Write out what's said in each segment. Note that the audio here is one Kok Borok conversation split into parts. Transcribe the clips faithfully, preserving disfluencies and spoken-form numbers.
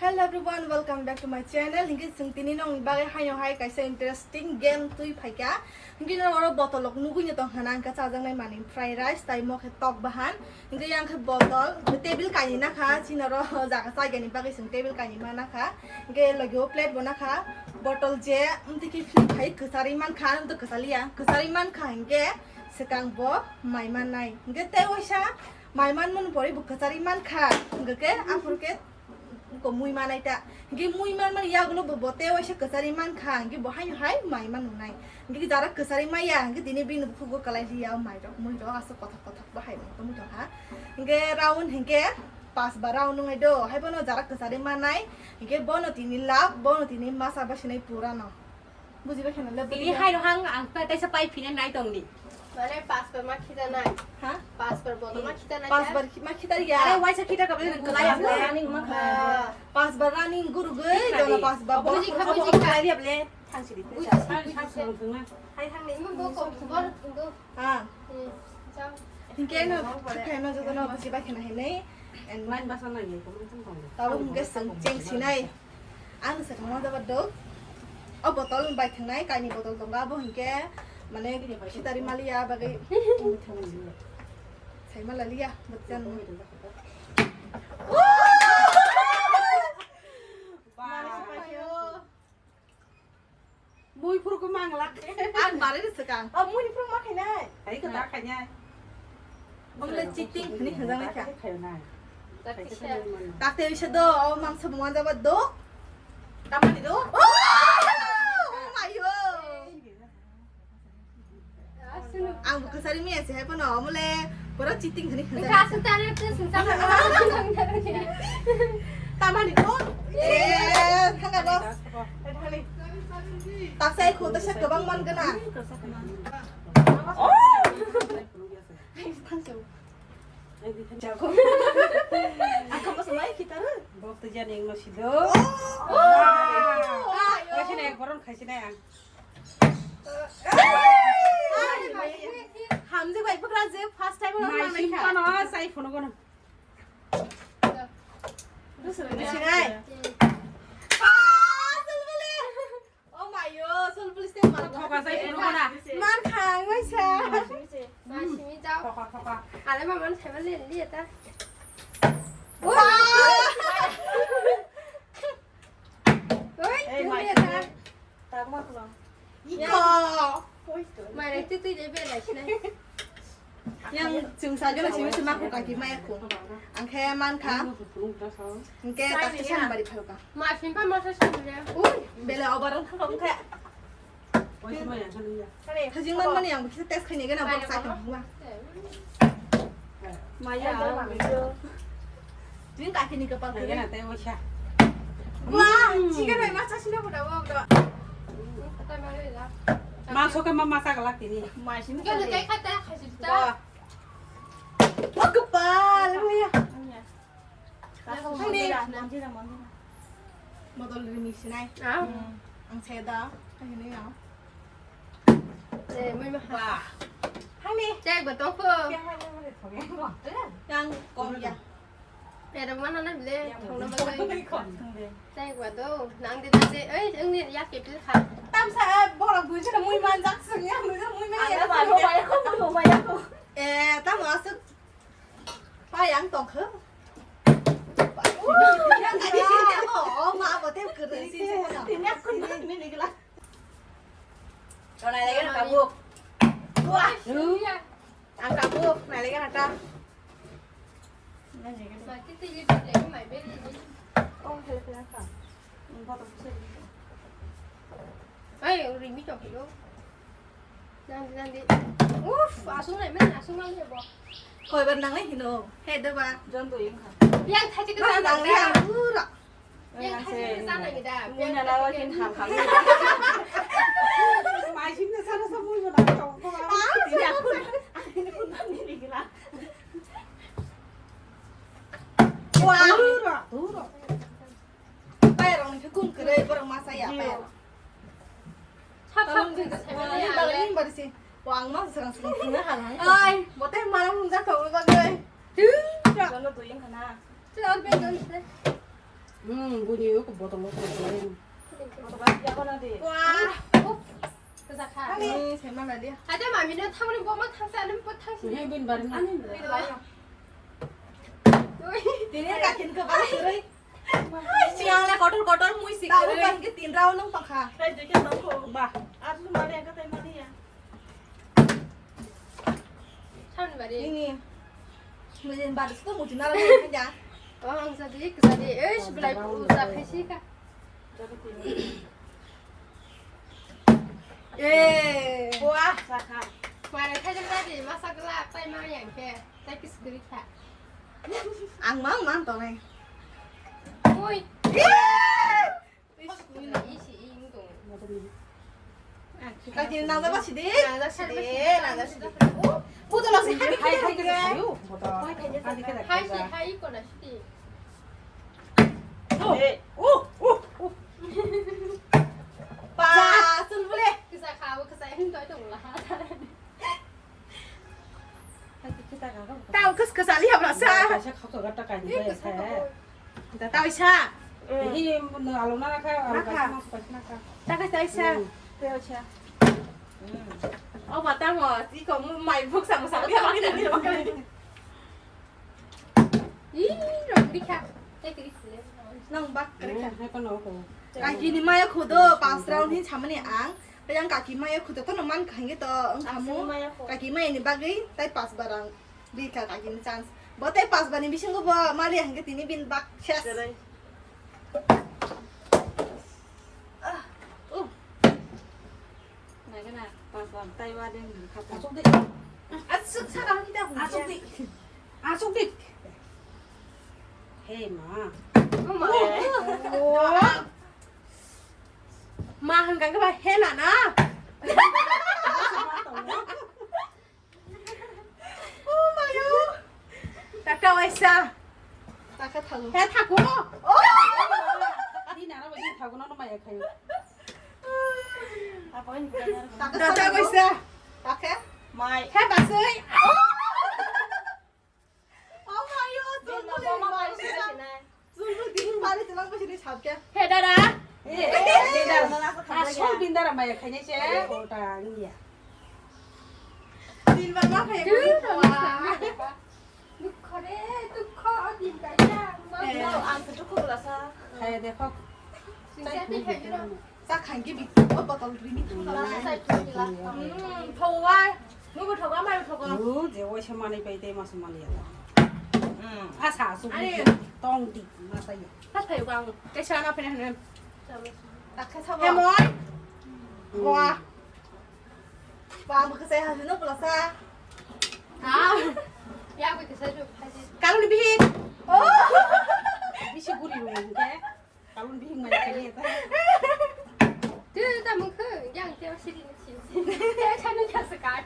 Hello everyone, welcome back to my channel. Hinkhe chwng tini nokni bagwi haino hai kaisa interesting game twi phaikha. Hinkhe norok oro botolrok nugwi no tongkha na, hinkhe chajaknai manwi fried rice tai mokhe tok bahan. Hinkhe yang khe botol, table kainwi nakha, chini oro jaga chaigani bagwi chwng table kainwi ma nakha. Hinkhe logi o plate bo nakha, botol je, amtwi khe philip hai kwcharwi mankha, amtwi kwchaliya, kwcharwi mankha hinkhe swkang bo mai mannai. Hinkhe tei waisa mai manmani pore bo kwcharwi mankha, hinkhe aphuru khe ko mui manai ta. Hinkhe mui manmani yagulo bo, bo tei waisa kwcharwi mankha, hinkhe bo haino hai mai manungnai. Hinkhe jara kwcharwi maya, hinkhe tini bini bukhugo kwlai liya mairok, muirok aswk kothok kothok bo hai mung tongwi tongkha. Hinkhe round hinkhe pas ba round wngnai do, haibono jara kwcharwi manai, hinkhe bono tini lab, bono tini masa basinai purano. Bujiba kheno le. Tini hai rohang ang pa taisa pai phina nai tong di. Mane pas bar ma khita nai. Ha? Pas bar bodo ma khita nai. Pas bar ma khita ya. Are waisa khita ka bele nang kalai ang. Running ma kha. Pas bar running guru gei, dono pas bar. Buji kha, buji kha. Kalai dia bele. Thang sidi. Hai thang ni. Mo bo ko bor do. Ha. Hmm. Jao. Hinkhe no, hinkhe no jotono bujiba kheno hinwi. And line basa nai ni, kung kung kung. Tabo hinkhe chwng cheng sinai. Ang se thangma jaba dok. O botol bai thangnai, kaini botol tongo, abo hinkhe mane khitari maliya bagwi. Sai mala liya, botol. Mui phuru ko mang lak. Ang bare ni swkang. Oh, mui phuru ma khainai. Hai ko ta khainai. Ong le cheating hini hwnjak nai kha. Khainai. Takte bisa do, oh, mangsa bo manjaba do. Tamani do? Oh! Oh my God. Ang bo kwchari miya se hai pono, omole pura cheating hini hwnjak. Ka su tane te su tane. Tamani do? Eh, thanga boss. Taksa ekho ta sa kwbang man gana. Oh! Jago. Ang kamu semai kita ru. Bok tu jani yang masih do. Oh! Khaisina ek boron khaisina yang. Hamjik bai pukra je first time orang mana kha. Maisin pano sai phone kono. Dusra ni sinai. Ah, sulbuli. Oh my yo, sulbuli ste mar. Thoka sai phone kono. Mar khang waisa. Masimi jao. Thoka thoka. Ale mama ni family ni eta. Wah. Oi, ei, mai. Tagma khulong. Iko. Mai rek twi twi de belai sinai. Yang chwng sa gana simi sima khu kaki maya khu. Angkhe man kha. Angkhe takte san bari phalu ka. Ma simpa ma sa simre. Ui, bele obaran kha kha. Thajing man mani ang bisa test khaini gana bok sa kha buma. Maya. Jing kaki ni kapal kiri. Wah, chicken bai masa sino pura wong do. Mangso ke mama sa galak ini. Maisin. Kau le kai khata khasi ta. Wah, kapal maya. Ani. Model rini sinai. Ah. Ang seda. Ini ya. Eh, mui ma. Wah. Hangni. Cek ba tong ko. Yang kom ya. Pero mana na bile. Thong na ba. Cek ba do. Nang di na se. Eh, ang ni ya ke bil kha. Tam sa, eh, borok bui jana mui manjak sung ya, mui manjak. Ang ba ya ko, mui manjak ko. Eh, tam asuk. Pai ang tongkha. Yang tadi sini apa? Oh, ma apa teh kering sini. Ini aku ini ini gelas. Kau naik lagi nak kabuk. Wah. Ang kabuk, naik lagi nak. Mati tu ini pakai mai beli ni. Oh, help nak. Botol bisa. Ai, ring mi tong kilo. Nandi, nandi. Uff, asung nai men, asung nai bo. Koi bar nang nai hino. He de ba. Jon do yung kha. Yang thachi ka nang nang ya. Pura. Yang thachi ka nang da. Mui na lawa kin ham ham. Mai sim na sana sa mui na ko ko. Ah, ini aku. Ini pun ni gila. Wah. Pura. Pura. Pairok ni kun kwrwi borok masa ya pairok. Sab sab khe sa. Ni bagwi ni bagwi si. Wang ma serang serang khe na halang. Ai, mote marang mung jak thok bagwi. Tu. Jono duyung khana. Tu ar be doi se. Hmm, buni ko botol ko. Wah. Kisa kha. Ani, sema na dia. Ada mami no thangni bo ma thangsa, ani bo thangsi. He bin bar na. Ani. Tini kakin ko ba suri. Siang le kotor kotor mui si. Tahu kan ke tin rau nang pakha. Kai dikhe tau ko. Ba. Atlu mari angka tai mani ya. Thani bari. Ini. Mujin baru tu mujin nara nang ya. Oh, ang sadi, sadi. Eh, sebelah usa khaisi ka. Eh. Buah. Sakha. Mari khai jang tadi, masak la, tai ma yang ke. Tai kis kiri kha. Ang mang mang tonai. Oi. Eh. Kaki nang dapat sidi. Nang dapat sidi, nang dapat sidi. Oh, puto lo sih. Hai, hai, kita sayu. Hai, hai, kita. Hai, si, hai, kona sidi. Oh, oh, oh, oh. Pa, sun boleh. Kisa kau, kisa yang kau itu lah. Tao kis kis ali habla sa. Kaisa khakto ga ta kai ni. Tao sa. Hi no alo na kha, alo kaisa mas kaisa na kha. Ta kaisa sa. Tao sa. O batang o, iko mai buk sa mo sa. Ih, rong dikha. Nang bak kare kha. Hai pa no ko. Kaki ni maya khudo pas round hin chamani ang. Yang kaki maya khudo to no man khangi to ang khamu. Kaki maya ni bagwi tai pas barang. Rikha kaki ni chance. Bo tai pas bani bisingo bo mali hangke tini bin bak ses. Ah, uh. Nagana pas ban tai wa den kha. Asuk di. Asuk sa kang kita. Asuk di. Asuk di. Hey ma. Oh ma. Oh. Ma hangka ke ba he na na. Oh my God. Taka waisa. Taka thago. He thago. Oh. Ni nana waisa thago na maya khayo. Taka waisa. Taka. Mai. He basui. Oh my God. Din na boma mai sila sinai. He dada. Eh, eh, eh, dada. Asol bindara maya khainai se. Ota ngiya. Tinbar ma khainai. Dukho re, dukho, din kaya. Ang se dukho glasa. Khaya dekho. Sisa bi khayo. Sa khangki bi o botol rini thangla. Hmm, thowa. Nugo thoga, mayo thoga. Lu je waisa manai pai tei masa manliya. Hmm. Asa asu tong di masa ya. Sa phayo bang. Kaisa na phene hne. Takha sabo. Hemoi. Wah. Ba mo kasai ha no pula sa. Ah. Ya ko kasai jo phaji. Kalon bihik. Oh. Bisi guri ru ke. Kalon bihik mai kali ya ta. Tu ta mung khe yang te siri ni si. Te chanu ya sekat.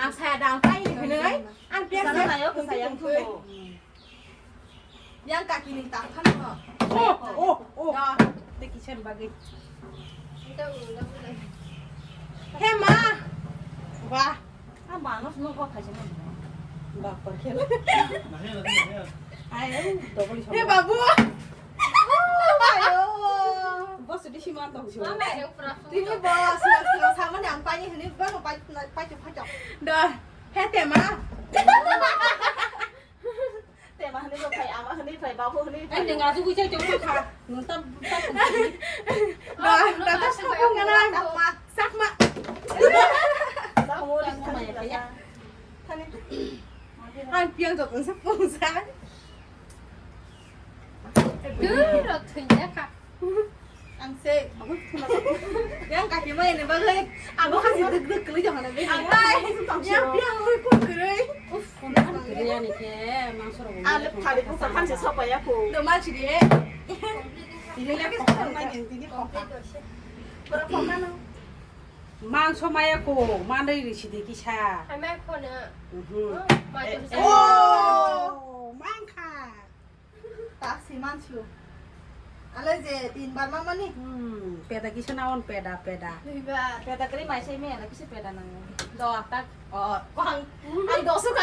Ang saya dang pai ni kene. Ang pia sana saya yang tu. Yang kaki ni tak kan ko. Oh, oh, oh. Te kichen bagi. He ma. Wah. Ah, manush no ko khaje na. Bak par khel. Ai, double. He babu. Ayo. Boss di siman tong sio. Tini boss, boss, boss, sama ni ang pani hini bang pai pai pai. Da. He te ma. Te ma hwnwi bo phai, ama hwnwi phai, babu hwnwi phai. Ai, nwng asugwi chai tongma kha. Nwng ta, ta tongma. Da, da, ta sakma ngana. Sakma. Sakma. Sakma ya, ya. Thani. Ang piang jotong sa pungsa. Duro thwinjakha. Ang se. Yang kaki mai ni bagwi. Abo khasi duk duk kwlwi jong na be. Ang ai. Yang piang oi kun kwrwi. Uf. Kun kwrwi ani khe mangso rok. Alu thari ko sa khan se sopa ya ko. Do ma chiri. Tini le ko mai ni tini ko. Pura ko kanu. Mangso maya ko, manrwi risi de kisa. Hai mai ko na. Mhm. Oh, mai ko. Oh, mangkha. Ta si manchu. Ale je tin bar ma mani. Hmm, peda kisa na on peda, peda. Duibar. Peda kri mai sai me na kisa peda nang. Do tak. Oh, ang, ang dosu ka.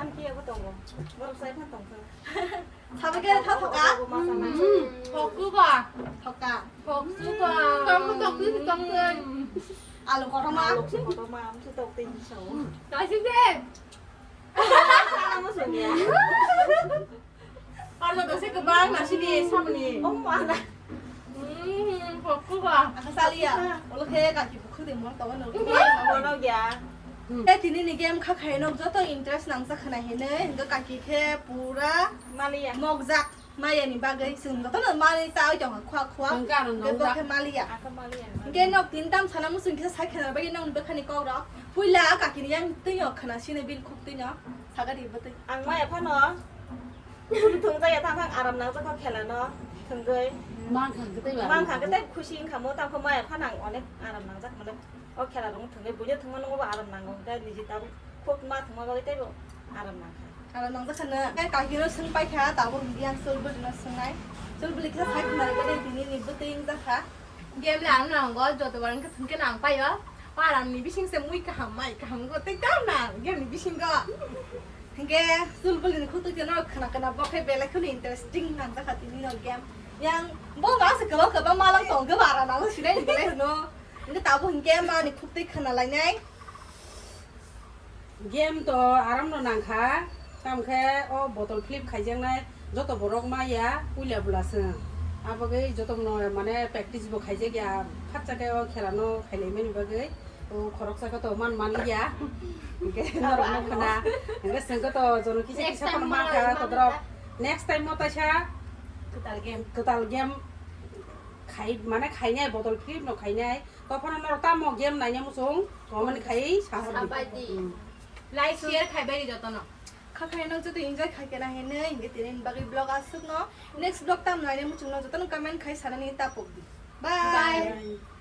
Ani khe abo tongo. Borok sai phan tongkha. Sabai khe tha thoka. Abo ma sana. Thokku ba. Thoka. Thokku ba. Tokku, tokku, tokku. Alu kotorma. Alu kotorma, amsu tok tei sao. Kaisi de. Sana mo sonya. Ano dose kwbang nasini samni. Oh, mana? Hmm, pokku ba. Aka salia. Olo khe kaki bukhuk de mon tawa no. Mono ya. Eh, tini ni game kha khai nok joto interest nangsa khana hene, hingke kaki khe pura maliya. Mokjak. Maya ni bagwi chwng jotono manwi chawi tongo khwa khwa. Hwnkhe ano hwnkhe nukjak. Bo khe maliya. Ako maliya ni bagwi. Hwnkhe nok tin tam sana muchung kisa sai khena bagwi nokni bwkhani kok rok. Puila kakini yang twino khna sini bini khuk twino sagari bwtwi. Ang maya phano thung jaya thang thang aram nangjak kho khela no thwngwi. Mankha hwnkhe tei ba? Mankha hwnkhe tei khusi wngkha mo tangkho maya phano ang onek aram nangjak mole. O khela rok thwngwi buino thwngma nungbo aram nango hwnkhe niji tabuk khuk ma thwngma bagwi teibo aram nangkha. Aram nangjak khana, tei kakino swng paikha, tabuk hwnkhe ang chulbulino swngnai. Chulbuli khe sai khna rwgwi tini ni bwtwi wngjakha. Game le ang nango, joto bar wngkhe thwngkhe nang paio. O aram ni bising se mui kaham, mai kaham go tei tam na game ni bisingo. Hwnkhe chulbulini khutui khe no khna khna bo khe belai kheno interesting nangjakha tini no game. Yang bo ma se kwbang kwbang malang tong khe bara nango sinai ni belai no. Hwnkhe tabuk hwnkhe mani khutui khna lainai. Game to aram no nangkha, tamo khe o bottle flip khaijaknai joto borok maya puila bwla chwng. Abagwi joto no mane practice bo khaijakya, phatsa khe o khela no khailaimani bagwi o khoroksa khe to man manliya. Hwnkhe norok no khna, hwnkhe chwng khe to jono kisa kisa phano mankha kotorok. Next time mo taisa kwtal game, kwtal game khai mane khainai bottle flip no khainai. Tophano norok tamo game naina muchung, comment khai sahor di. Sabai di. Hmm. Like, share khai bai di jotono. Kha khai no joto enjoy khai kena hinwi hingke tini bagwi vlog aswk no. Next vlog tam naina muchung no jotono comment khai sanani tapok di. Bye. Bye.